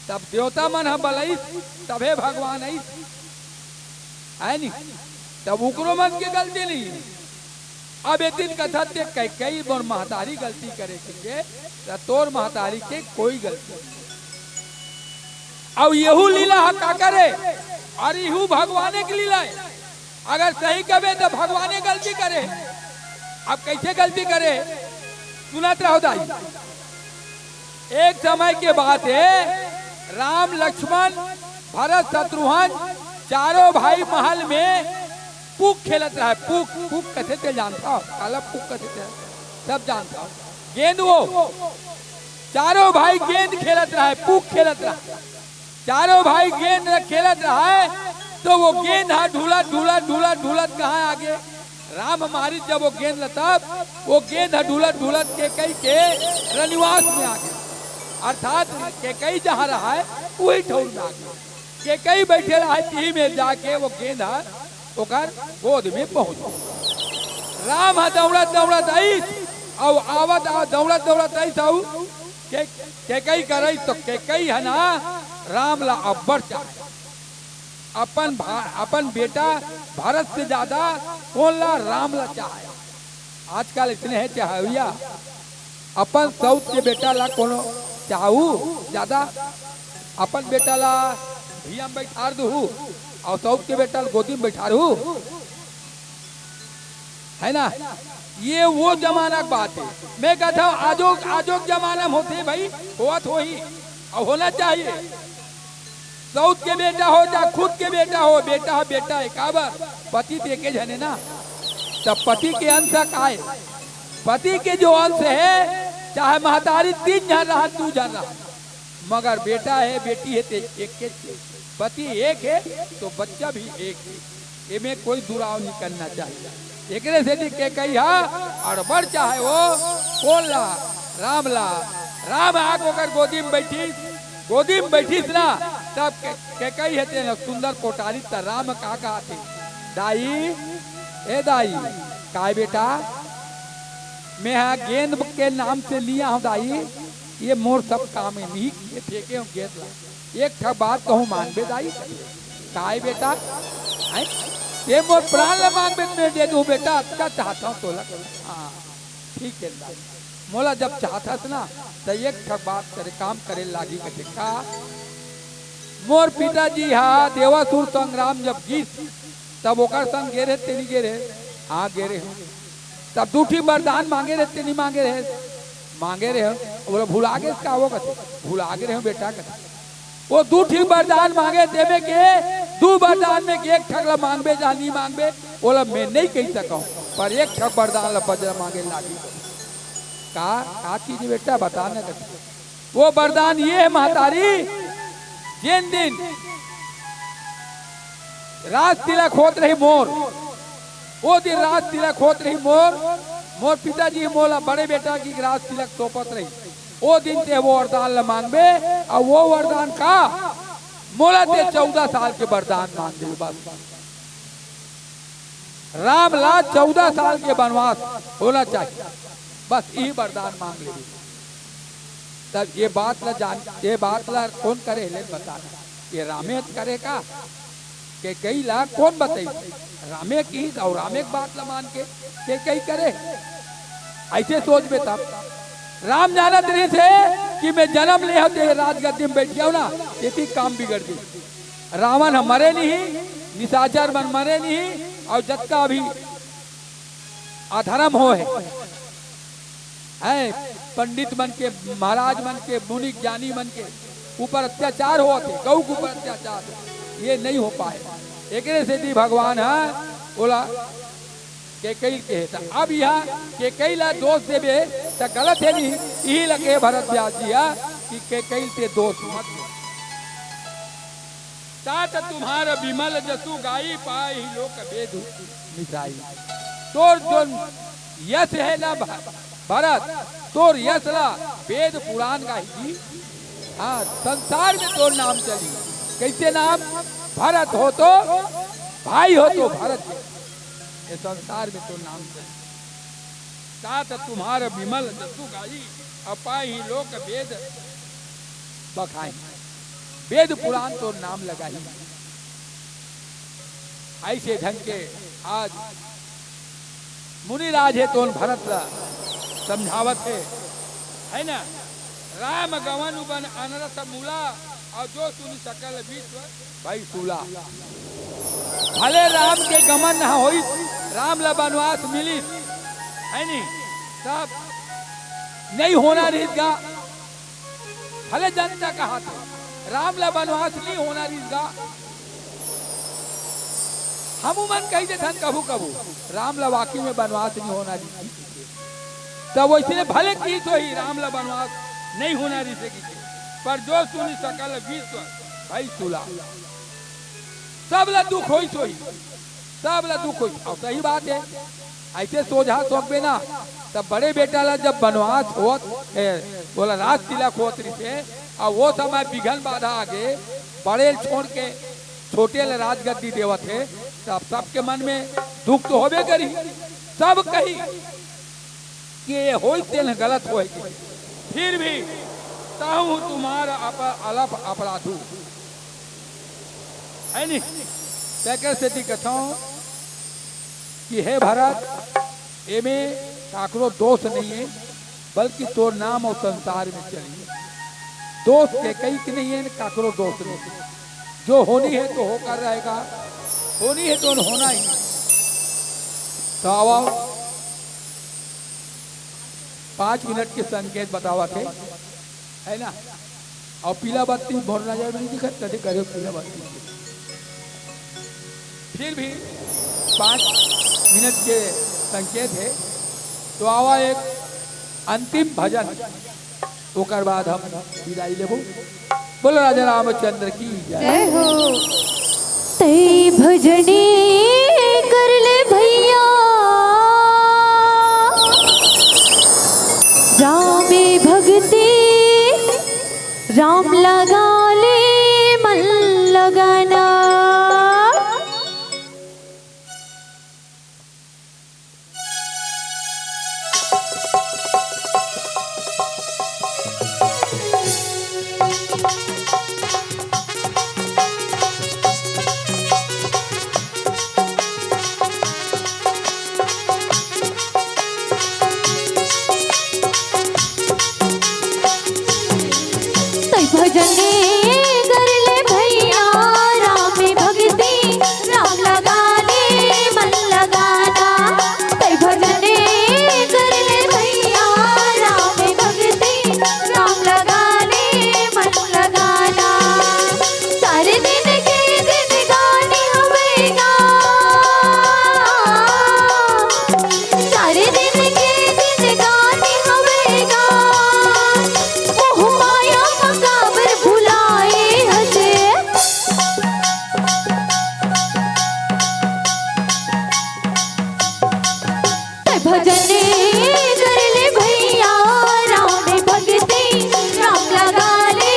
तब देवता मन ह बलइस, तभे भगवान अइस, है नी? तब उकरो मन के गलती नइ हे। अब ए दिन कथत हे कैकई मोर महतारी गलती करे कहिके, त तोर महतारी के कोई गलती नइ हे। अउ एहू लीला ह काकर हे? अरे एहू भगवाने के लीला हे। अगर सही कबे त भगवाने गलती करे। अब कइसे गलती करे? सुनत रहो दाई। एक समय के बात हे, राम, लक्ष्मण, भरत, शत्रुघ्न चारों भाई महल में पूक खेलत रहय। पूक, पूक कथे ते जानथव? काला पूक कथे ते? सब जानथव। गेंद वो, चारों भाई गेंद खेलत रहय, पूक खेलत रहय। चारों भाई गेंद ल खेलत रहय, तो वो गेंद ह ढुलत, ढुलत, ढुलत, ढुलत कहाँ आगे? राम मारिस जब वो गेंद ल, तब वो गेंद ह ढुलत, ढुलत कैकई के रनिवास में आगे, अर्थात कैकई जहाँ रहय, उही ठउर में आगे। कैकई बइठे रहय, तिही में जाके वो गेंद ह ओकर गोद में पहुंच गे। राम ह दउड़त दउड़त आइस, अउ आवत आवत दउड़त दउड़त आइस, अउ के, कैकई करइस, तो कैकई ह ना राम ला अब्बड़ चाहे। अपन भा-, अपन बेटा भरत से ज्यादा कोन ला? राम ला चाहे। आजकल अइसने हे चाहवइया, अपन सउत के बेटा ला कोनो चाहू ज्यादा, अपन बेटा ला भुइयां म बइठार दुहू अउ सउत के बेटा ला गोदी म बइठारहू, है ना? ये वो जमाना के बात हे। मैं कहत हंव आजो, आजो के जमाना में होथे भाई, होवत होही, अउ होना चाहिए। सउत के बेटा हो चाहे खुद के बेटा हो, बेटा ह बेटा हे। काबर? पति तो एके झन हे ना, त पति के अंश ह काय? पति के जो अंश हे, चाहे महतारी तीन झन रहत, दू झन रहत, मगर बेटा हे, बेटी हे, ते एके झन। पति एक हे, तो बच्चा भी एक हे। एमे कोई दुराव नइ करना चाहिए। एकरे सेती कैकई ह अड़बड़ चाहे वो कोन ला? राम ला। राम आके ओकर गोदी म बइठिस, गोदी म बइठिस ना, तब के-, कैकई ह तेन सुंदर पोटारी त राम का कहत हे, "दाई, ए दाई, काय बेटा, मैं हा गेंद के नाम से लिया हंव दाई, ये मोर सब काम हे, नहीं ये फेंके हंव गेंद ला। एक ठा बात कहूं मानबे दाई?" काय बेटा? हैं? ते मोर प्राण ल मांगबे त मैं दे दूं बेटा, अतका चाहत हंव तोला। हाँ, ठीक हे दाई, मोला जब चाहत हस ना, त एक ठक बात करे, काम करे लागही कथे का? मोर पिताजी हा देवासुर संग्राम जब गिस, तब ओकर संग गे रहे, ते नइ गे रहे? हाँ, गे रहे हंव। तब दू ठी वरदान मांगे रहे, ते नइ मांगे रहे? मांगे रहे हंव। ओला भुला गेस का वो कथे? भुला गे रहे हंव बेटा कथे। वो दू ठी वरदान मांगे, देवे के दू वरदान में के एक ठक ला मांगबे, जहाँ नइ मांगबे, ओला मैं नइ कहि सकंव, पर एक ठक वरदान ला बजरा मांगे लागही। का, का चीज बेटा, बता ना कथे। वो वरदान ये हे महतारी, जेन दिन राज तिलक होत रही मोर, वो दिन राज तिलक होत रही मोर, मोर पिताजी मोला बड़े बेटा की राज तिलक सौंपत रही, वो दिन ते वो वरदान ला मांगबे, अउ वो वरदान का, मोला ते चौदह साल के वरदान मांग दे बस। राम ला चौदह साल के वनवास होना चाहिए, बस यही वरदान मांग ले। तब ये बात ला जान, ये बात ला कोन करे ले बताना? ये रामे करे का? कैकेयी ला कोन बताइस? रामे किहिस अउ रामे के बात ला मान के कैकेयी करे। अइसे सोचबे तब राम जानत रहिस हे कि मैं जनम ले हंव ते राजगद्दी में बइठे हंव ना, तेती काम बिगड़ गे। रावण ह मरे नहीं, निशाचर मन मरे नहीं, अउ जतका भी अधरम होय हे, पंडित मन के, महाराज मन के, मुनि ज्ञानी मन के ऊपर अत्याचार होवत हे, गऊ के ऊपर अत्याचार, ये नइ हो पाए। एकरे सेती भगवान ह ओला कैकेयी कहे। त अब इहाँ कैकेयी ला दोष देबे त गलत हे नहीं, इही ला कहे भरत व्यास जी ह कि कैकेयी ते दोष मत दे। तात तुम्हार विमल जसु गाई, पाए ही लोक वेद मिसाई। तोर जोन यश हे ना भ-, भरत, तोर यश ला वेद पुराण गाही जी। हाँ, संसार में तोर नाम चली। कैसे नाम? भरत हो तो भाई हो तो भरत के। ये संसार में तोर नाम चली। तात तुम्हार विमल जसु गाई, अउ पाए ही लोक वेद बखाई। वेद पुराण तोर नाम लगाही। अइसे ढंग के आज मुनिराज हे तोन भरत ला समझावत हे, है ना? राम गवन बन अनरस मूला, अउ जो सुनि सकल विश्व भई सूला। भले राम के गमन न होइस, राम ला बनवास मिलिस, है नी? तब नइ होना रहिस गा। भले जनता कहत हे, राम ला बनवास नइ होना रहिस गा। हमू मन कहि देथन कभू कभू, राम ला वाकई में बनवास नइ होना रहिस। त वइसने भले किहिस होही, राम ला बनवास नइ होना रहिस हे कहिके, पर जो सुनि सकल विश्व भई सूला। सब ला दुख होइस होही, सब ला दुख होइस। अउ सही बात हे, अइसे सोझा सोचबे ना, त बड़े बेटा ला जब बनवास होत, ए, ओला राज तिलक होत रहिसे, अउ वो समय बिघन बाधा आगे, बड़े ल छोड़ के छोटे ल राजगद्दी देवत हे, तब सबके मन में दुख तो होबे करही। सब कही कि ये होइस तेन गलत होय के, फिर भी ताहू तुम्हार अप-, अलप अपराधू। है नी? तेकर सेती कथंव कि हे भरत, एमे काकरो दोष नइ हे, बल्कि तोर नाम अउ संसार में चली। दोष कैकेयी के नइ हे, काकरो दोष नइ हे। जो होनी हे तो होकर रहेगा, होनी हे तो होना ही। त आवा, पाँच मिनट के संकेत बतावत हे, है ना? अउ पीला बत्ती मोर नजर में नइ दिखत, कथी करे पीला बत्ती। फिर भी पाँच मिनट के संकेत हे, तो आवा एक अंतिम भजन, ओकर बाद हम विदाई लेबो। बोलो राजा रामचंद्र की जय। जय हो। तई भजनी कर ले भैया, रामे भक्ति राम लगा ले मन लगाना। जने कर ले भैया राम भक्ति, राम लगा ले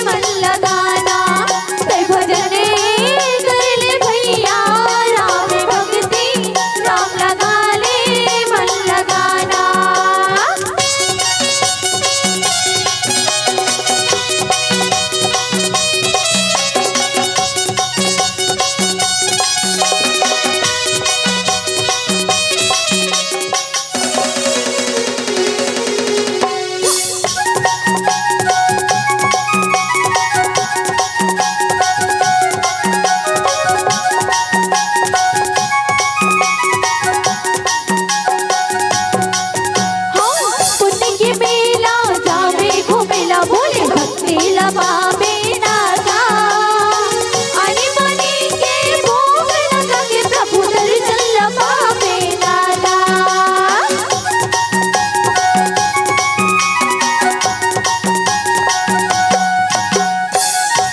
मन लगाना। तै भजने कर ले भैया राम भक्ति, राम लगा ले मन लगाना। हाँ, पुण्य के मेला जावे घूमेला, बोले भक्ति ला पावे ना गा। आनी बानी के भोग लगा के प्रभु दर्शन ला पावे ना गा।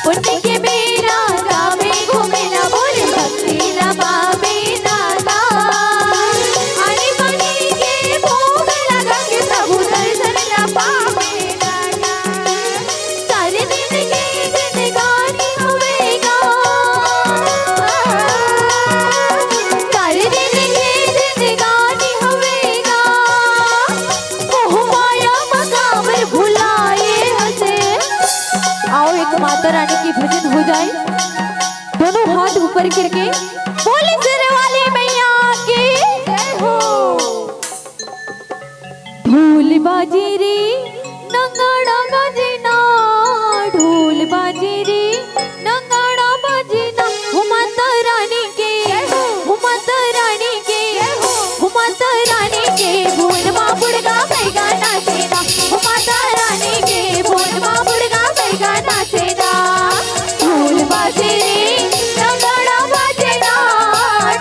पुण्य के मेला जावे घूमेला, बोले भक्ति ला पावे ना गा। आनी बानी के भोग लगा के प्रभु दर्शन ला पावे ना गा। सारे दिन के जिंदगानी हवे गा। सारे दिन के जिंदगानी हवे गा। मोह माया म काबर भुलाए हसे। आओ, एक माता रानी के भजन हो जाए। दोनों हाथ ऊपर करके बोले शेर वाली मैया की जय हो। ढोल बाजे रे, नगाड़ा बाजे ना, ढोल बाजे रे, नगाड़ा बाजे ना। हो माता रानी के, हो माता रानी के, हो माता रानी के, भुवन मा बुड़गा बैगा नाचे ना। हो माता रानी के, भुवन मा बुड़गा बैगा नाचे ना। ढोल बाजे रे, नगाड़ा बाजे ना,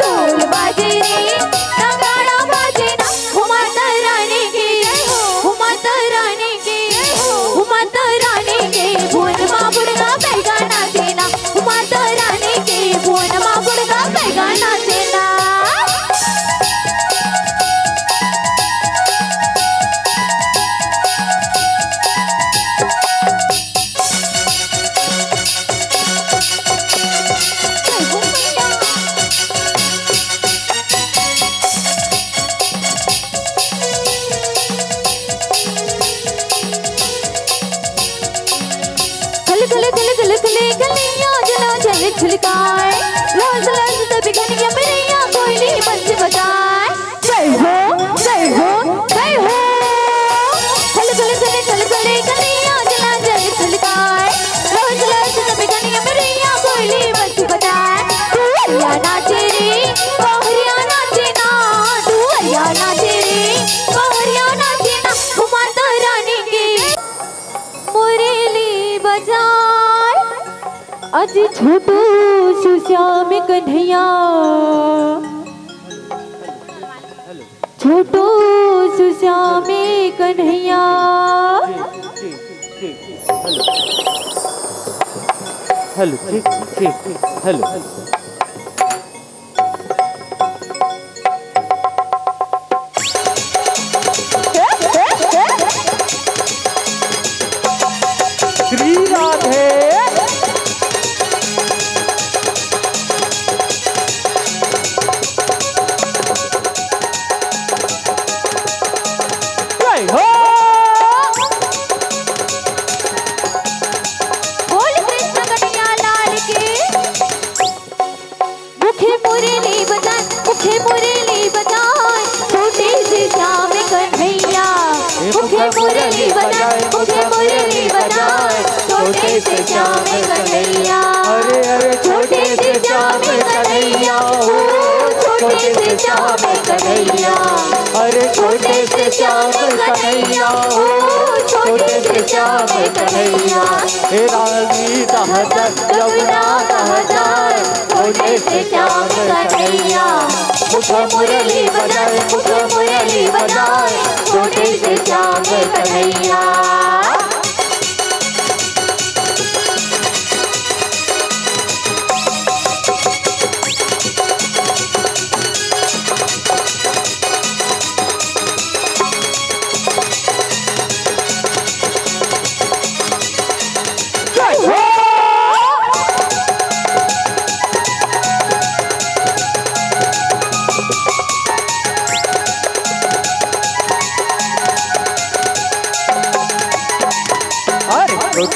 ढोल बाजे रे, नगाड़ा बाजे ना। हो माता रानी के, हो माता रानी के, हो माता रानी के, भुवन मा बुड़गा बैगा नाचे ना। हो माता रानी के, भुवन मा बुड़गा बैगा नाचे ना। खल खल खल खल खले गलियां जला जल छलकाए, लाज लाज सब घनिया मेरिया कोयली मंच बजाए। जय हो, जय हो, जय हो। खल खल खल खल खले गलियां जला जल छलकाए, लाज लाज सब घनिया मेरिया कोयली मंच बजाए। दुवरिया नाचे रे, बहुरिया नाचे ना, दुवरिया नाचे रे, बहुरिया नाचे ना। हो माता रानी के मुरली बजाए। अजी छोटू सु श्याम कन्हैया, छोटू सु श्याम कन्हैया। हेलो, ठीक, ठीक, हेलो। श्री राधे। जय हो। बोल कृष्ण कन्हैया लाल की। मुखे मुरली बजाए, मुखे मुरली बजाए, छोटे से श्याम कन्हैया। मुखे मुरली बजाए, मुखे मुरली बजाए, छोटे से श्याम कन्हैया। अरे अरे छोटे से श्याम कन्हैया, ओ छोटे से श्याम कन्हैया। अरे छोटे से श्याम कन्हैया, ओ छोटे से श्याम कन्हैया। हे रानी कहाँ जाए, यमुना कहाँ जाए, छोटे से श्याम कन्हैया। मुख मुरली बजाए, मुख मुरली बजाए, छोटे से श्याम कन्हैया।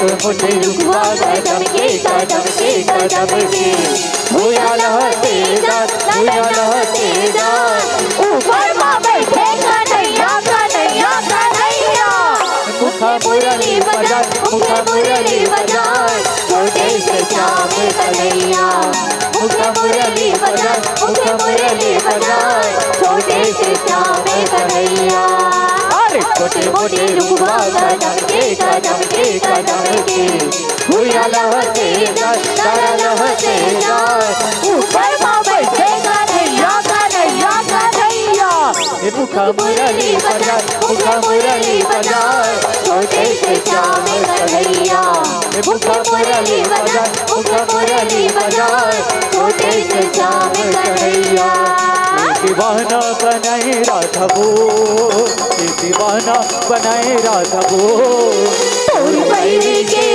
मोटे रुखवा कदम के, कदम के, कदम के, भुइयां लहटे जात, भुइयां लहटे जात। ऊपर मा बइठे कन्हैया, कन्हैया, कन्हैया। मुख मुरली बजाए, मुख मुरली बजाए, छोटे से श्याम कन्हैया। मुख मुरली बजाए, मुख मुरली बजाए, छोटे से श्याम कन्हैया। अरे छोटे मोटे रुखवा कदम के, कदम के, कदम के, भुइयां लहटे जाए, तारा लहटे जाए। ऊपर मा बइठे कन्हैया, कन्हैया, कन्हैया। ए मुख मुरली बजाए, मुख मुरली बजाए, छोटे से श्याम कन्हैया। ए मुख मुरली बजाए, मुख मुरली बजाए, छोटे से श्याम कन्हैया। ए दीवाना बनाए राधा वो, ए दीवाना बनाए राधा वो। तोर बैरी के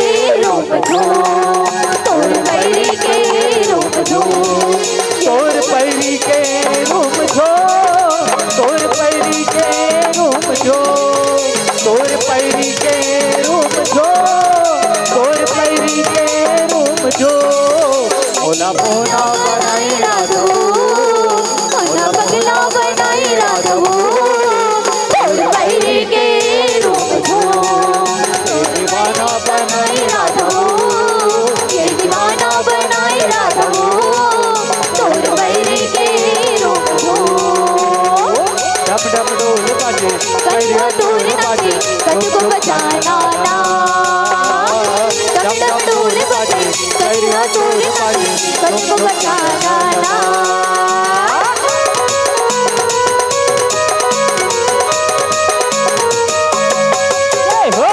रूप धो, तोर बैरी के रूप धो। तोर बैरी के रूप धो, तोर बैरी के रूप धो, तोर बैरी के रूप धो, तोर बैरी के रूप धो। मोला मोहना बनाई राधा वो, मोला पगला बनाई राधा वो। तोर बैरी के रूप धो, ए दीवाना बनाई राधा वो, ए दीवाना बनाई राधा वो। तोर बैरी के रूप धो। डम डम ढोल बाजे, बैरिया तोर नाचे, कतको बचाना ना। डम डम ढोल बाजे, बैरिया तोर नाचे, कतको बचाना ना। जय हो।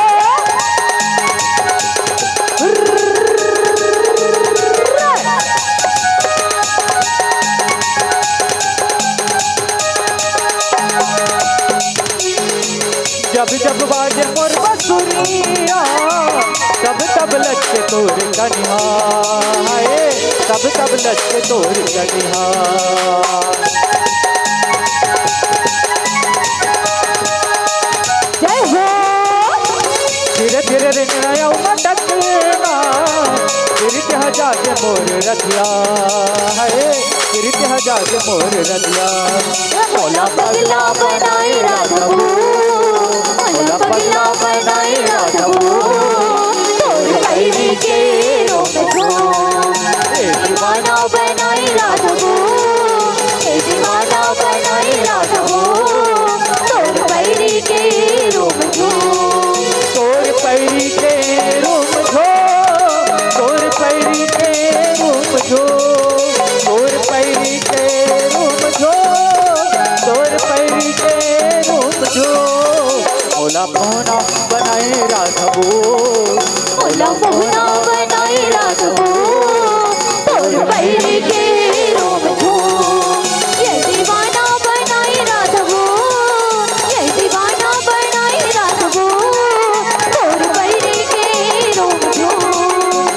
जब जब बाजे मोर बंसुरिया, तब तब लचके तोर कनिहा, हाय, तब तब लचके तोर कनिहा। जय हो। धीरे धीरे रे नया मटकना, फिर क्या जागे मोर रतिया, हाय, फिर क्या जागे मोर रतिया। मोला पगला बनाई राधा वो, मोला पगला बनाई राधा वो। तोर बैरी के रूप धो, ए दीवाना बनाई राधा वो, ए दीवाना बनाई राधा वो। तोर बैरी के रूप धो। तोर बैरी के रूप धो, तोर बैरी के रूप धो, तोर बैरी के रूप धो, तोर बैरी के रूप धो। मोला मोहना बनाए राधा वो, मोला मोहना बनाए राधा वो। तोर बैरी के रूप धो, ए दीवाना बनाई राधा वो, ए दीवाना बनाई राधा वो। तोर बैरी के रूप धो।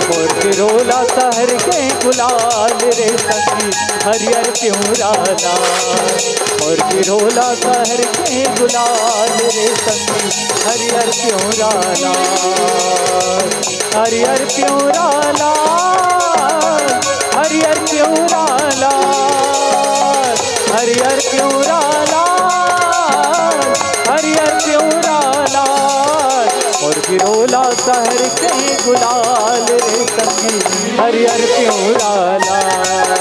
मोर पिरोला सहर के गुलाल रे संगी, हरियर पिंवरा लाल। मोर पिरोला सहर के गुलाल रे संगी, हरियर पिंवरा लाल। हरियर पिंवरा लाल, हरियर पिंवरा लाल, हरियर पिंवरा लाल, हरियर पिंवरा लाल। मोर पिरोला सहर के गुलाल रे संगी, हरियर पिंवरा लाल।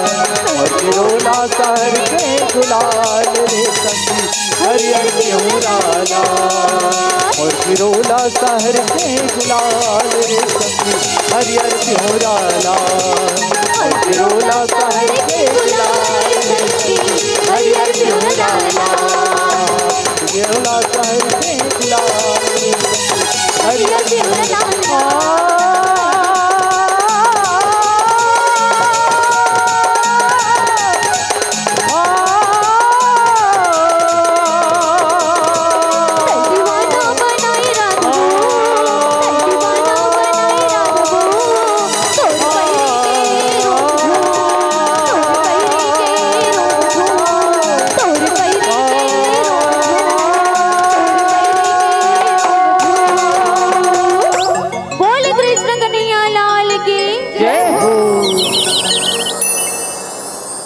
मोर पिरोला सहर के गुलाल रे संगी, हरियर पिंवरा लाल। मोर पिरोला सहर के गुलाल रे संगी, हरियर पिंवरा लाल। मोर पिरोला सहर के गुलाल